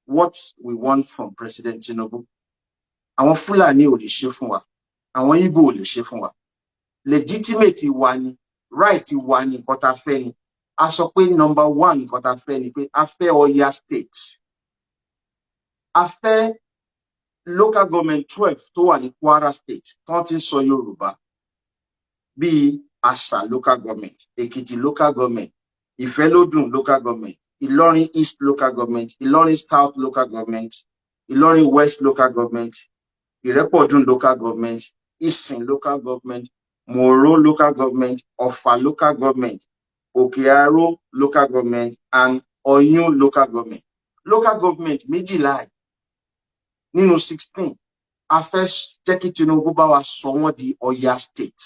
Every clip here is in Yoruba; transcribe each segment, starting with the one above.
What we want from President Tinubu, àwọn Fúlàní ò lè ṣe fún wa, àwọn Ìgbò ò lè ṣe fún wa. Legitimate wa ni, right wa ni. Nǹkan tá a fẹ́ ni a sọ pé number one, nǹkan tá a fẹ́ ni pé a fẹ́ Ọya State. A fẹ́ local government 12 tó wà ní Kwara State tí wọ́n ti ń sọ Yorùbá, bíi Àṣà local government, Èkìtì local government, Ìfẹ́lódùn local government, Ìlọrin East local government, Ìlọrin South local government, Ìlọrin West local government, Ìrẹ́pọ̀dùn local government, Ìsìn local government, Mòró local government, Ọ̀fà local government, Òkè Aró local government and Ọ̀yún local government. Local government 12 yìí nínú 16, a fẹ́ jẹ́ kí Tinubu bá wa sọ wọ́n di Ọya State.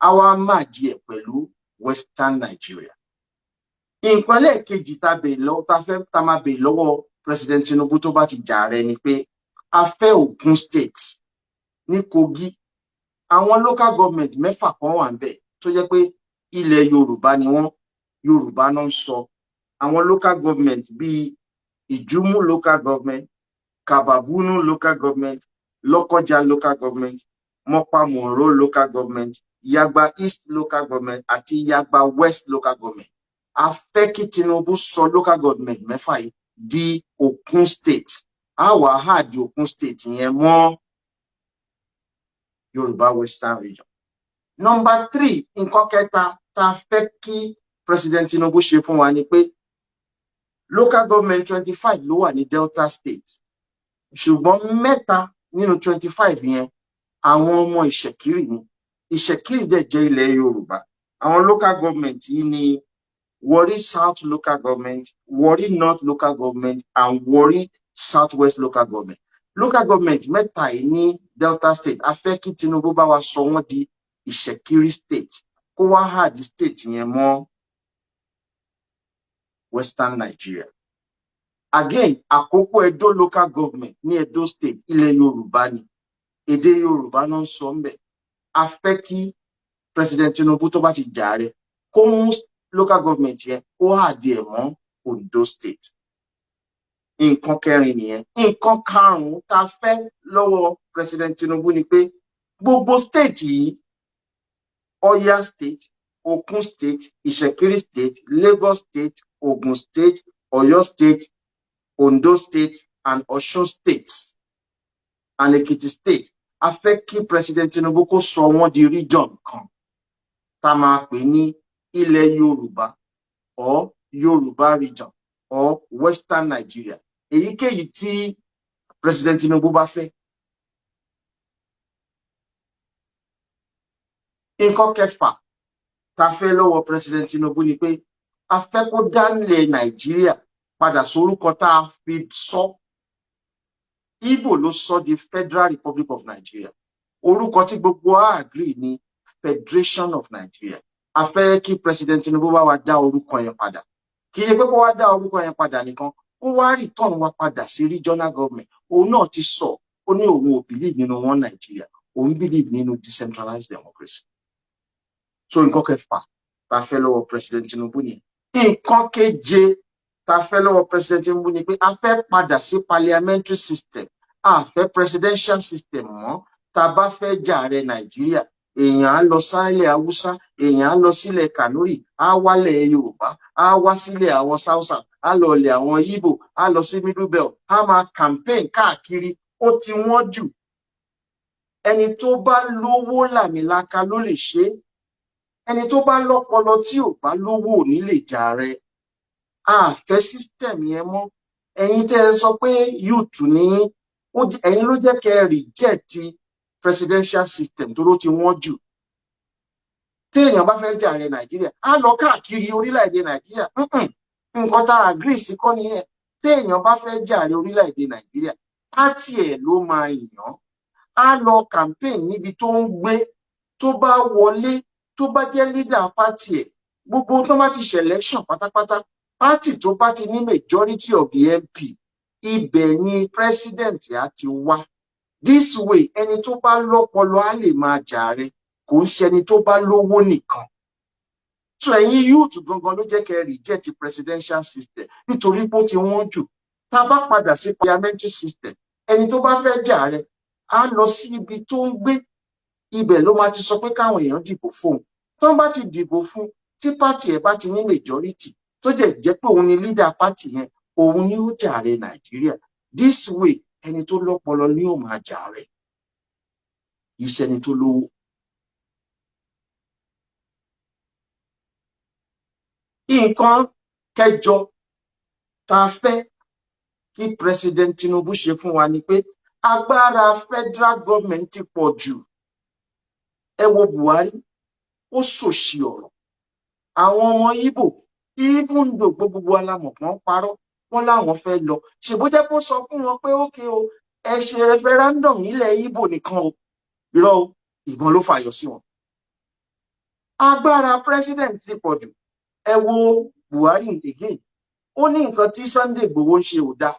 A wá merge ẹ̀ pẹ̀lú Western Nigeria. Nǹkan lẹ́ẹ̀kejì tá a bèèrè lọ́wọ́, tá a fẹ́ tá a máa bèèrè lọ́wọ́ President Tinubu tó bá ti jà rẹ ni pé a fẹ́ Ògùn State ní Kogi. Àwọn local government mẹ́fà kan wà níbẹ̀ tó jẹ́ pé ilẹ̀ Yorùbá ni wọ́n, Yorùbá náà ń sọ. Àwọn local government bíi Ìjúmú local government, Kababunu local government, Lọ́kọ́jà local government, Mọ́pàmọ́ró local government, Yagba East local government àti Yagba West local government. A fẹ́ kí Tinubu sọ local government mẹ́fà yìí di Ògùn State. A wà á di Ògùn State yẹn mọ́ Yorùbá Western Region. Number three, nǹkan kẹta tá a fẹ́ kí President Tinubu ṣe fún wa ni pé local government 25 ló wà ní Delta State, ṣùgbọ́n mẹ́ta nínú 25 yẹn, àwọn ọmọ Ìṣẹ̀kírì ni. Ìṣẹ̀kírì dẹ̀ jẹ́ ilẹ̀ Yorùbá. Àwọn local government yìí ni Warri South local government, Warri North local government and Warri South West local government. Local government mẹ́ta yìí ní Delta State, a fẹ́ kí Tinubu bá wa sọ wọ́n di Ìṣẹ̀kírì State, kó wá add state yẹn mọ́ Western Nigeria. Again, Àkókò Edo local government ní Edo State, ilẹ̀ Yorùbá ni, èdè Yorùbá náà ń sọ ńbẹ̀. A fẹ́ kí President Tinubu tó bá ti jà rẹ kó mú local government yẹn, kó add ẹ̀ mọ́ Ondo State. Nǹkan kẹrin nìyẹn. Nǹkan karùnún tá a fẹ́ lọ́wọ́ President Tinubu ni pé gbogbo state yìí, Ọya State, Okun State, Ìṣẹ̀kírì State, Lagos State, Ogun State, Ọ̀yọ́ State, Ondo State and Ọ̀ṣun State and Ekiti State, a fẹ́ kí President Tinubu kó sọ wọ́n di region kan tá a máa pè ní ilẹ̀ Yorùbá or Yorùbá region or Western Nigeria, èyíkéyìí tí President Tinubu bá fẹ́. Nǹkan kẹfà tá a fẹ́ lọ́wọ́ President Tinubu ni pé a fẹ́ kó dálẹ̀ Nàìjíríà padà sórúkọ tá a fi sọ. Ìgbò ló sọ di Federal Republic of Nigeria. Orúkọ tí gbogbo wa agree ní Federation of Nigeria. A fẹ́ kí President Tinubu bá wa dá orúkọ yẹn padà. Kì í ṣe pé kó wá dá orúkọ yẹn padà nìkan, kó wá return wa padà sí regional government. Òun náà ti sọ, ó ní òun ò believe nínú one Nigeria, òun believe nínú decentralized democracy. So nǹkan kẹfà tá a fẹ́ lọ́wọ́ President Tinubu nìyẹn. Nǹkan keje tá a fẹ́ lọ́wọ́ President Tinubu ni pé a fẹ́ padà sí parliamentary system, a fẹ́ presidential system mọ́. Tá a bá fẹ́ jààrẹ Nàìjíríà, èèyàn á lọ sílẹ̀ Haúsá, èèyàn á lọ sílẹ̀ Kànúrì, á wálẹ̀ Yorùbá, á wá sílẹ̀ àwọn Sáúsà, á lọ ilẹ̀ àwọn Ìgbò, á lọ sí Middle Belt, á máa campaign káàkiri. Ó ti wọ́n jù. Ẹni tó bá lówó làmìlaka ló lè ṣe é. Ẹni tó bá lọ́pọlọ tí ò bá lówó ò ní lè jààrẹ. A fẹ́ system yẹn mọ́. Ẹ̀yin tẹ́ ẹ sọ pé youth ní, ẹ̀yin ló jẹ́ kẹ́ ẹ reject presidential system tó ló ti wọ́n jù. Tí èèyàn bá fẹ́ jààrẹ Nàìjíríà, á lọ káàkiri orílẹ̀-èdè Nàìjíríà. Nǹkan tá a agree sí kọ́ nìyẹn. Tí èèyàn bá fẹ́ jààrẹ orílẹ̀-èdè Nàìjíríà, party ẹ̀ ló máa yàn, á lọ campaign níbi tó ń gbé. Tó bá wọlé, tó bá jẹ́ leader party ẹ̀, gbogbo tó bá ti ṣe election pátápátá, party tó bá ti ní majority of the MP, ibẹ̀ ni president á ti wá. This way, ẹni tó bá lọ́pọlọ á lè máa jàre, kò ń ṣẹni tó bá lówó nìkan. So ẹ̀yin youth gangan ló jẹ́ kẹ́ reject presidential system, nítorí pé ó ti wọ́n jù. Tá a bá padà sí parliamentary system, ẹni tó bá fẹ́ jẹ́ ààrẹ á lọ sí ibi tó ń gbé, ibẹ̀ ló máa ti sọ pé káwọn èèyàn dìbò fóun. Tó bá ti dìbò fún, tí party ẹ̀ bá ti ní majority, tó jẹ́ jẹ́ pé òun ni leader party yẹn, òun ni ó jẹ́ ààrẹ Nàìjíríà. This way, ẹni tó lọ́pọlọ ni ó máa jẹ́ ààrẹ, kì í ṣe ẹni tó lówó. Nǹkan kẹjọ tá a fẹ́ kí President Tinubu ṣe fún wa ni pé agbára federal government ti pọ̀ jù. Ẹ wo Buhari, ó sòṣì ọ̀rọ̀. Àwọn ọmọ Ìgbò, even though gbogbo alamọ̀ kan parọ́, wọ́n láwọn fẹ́ lọ ṣèbó jẹ́ kó sọ fún wọn pé ókè o, ẹ ṣe referendum nílẹ̀ Ìgbò nìkan o. Irọ́ o, ìbọn ló fàyọ sí wọn. Agbára president ti pọ̀ jù. Ẹ wo Buhari again, ó ní nǹkan tí Sunday Igboho ń ṣe ò dáa,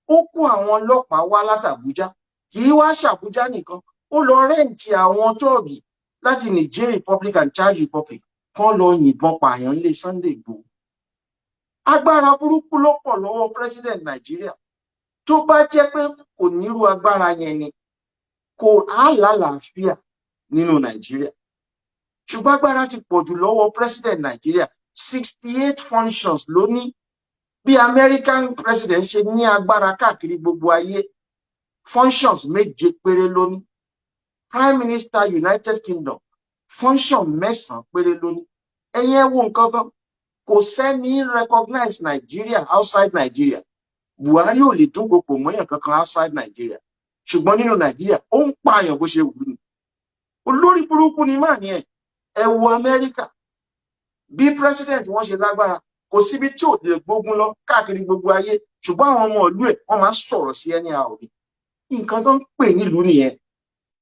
ó kó àwọn ọlọ́pàá wá látàbújá. Kì í wá ṣàbújá nìkan, ó lọ rent àwọn tọ́ọ̀gì láti Niger Republic and Chad Republic kán lọ yìnbọn pààyàn lé Sunday Igboho. Agbára burúkú ló pọ̀ lọ́wọ́ president Nàìjíríà. Tó bá jẹ́ pé kò nírú agbára yẹn ni, kò á lálàáfíà nínú Nàìjíríà. Ṣùgbọ́n agbára ti pọ̀ jù lọ́wọ́ president Nàìjíríà. 68 functions ló ní. Bí American president ṣe ní agbára káàkiri gbogbo ayé, functions méje péré ló ní. Prime Minister United Kingdom, function mẹ́sàn-án péré ló ní. Ẹ̀yin ẹ wo nǹkan kan, kò sẹ́ni recognize Nigeria outside Nigeria. Buhari ò lè dúnkokò mọ́yàn kankan outside Nigeria, ṣùgbọ́n nínú Nàìjíríà, ó ń pààyàn bó ṣe wù ú ni. Olórí burúkú ni máà ní ẹ. Ẹ wo Amẹ́ríkà, bí president wọn ṣe lágbára, kò síbi tí ò lè gbógun lọ káàkiri gbogbo ayé, ṣùgbọ́n àwọn ọmọ ìlú ẹ̀, wọ́n máa ń sọ̀rọ̀ sí ẹni àwòrán. Nǹkan tó ń pè nílùú nìyẹn.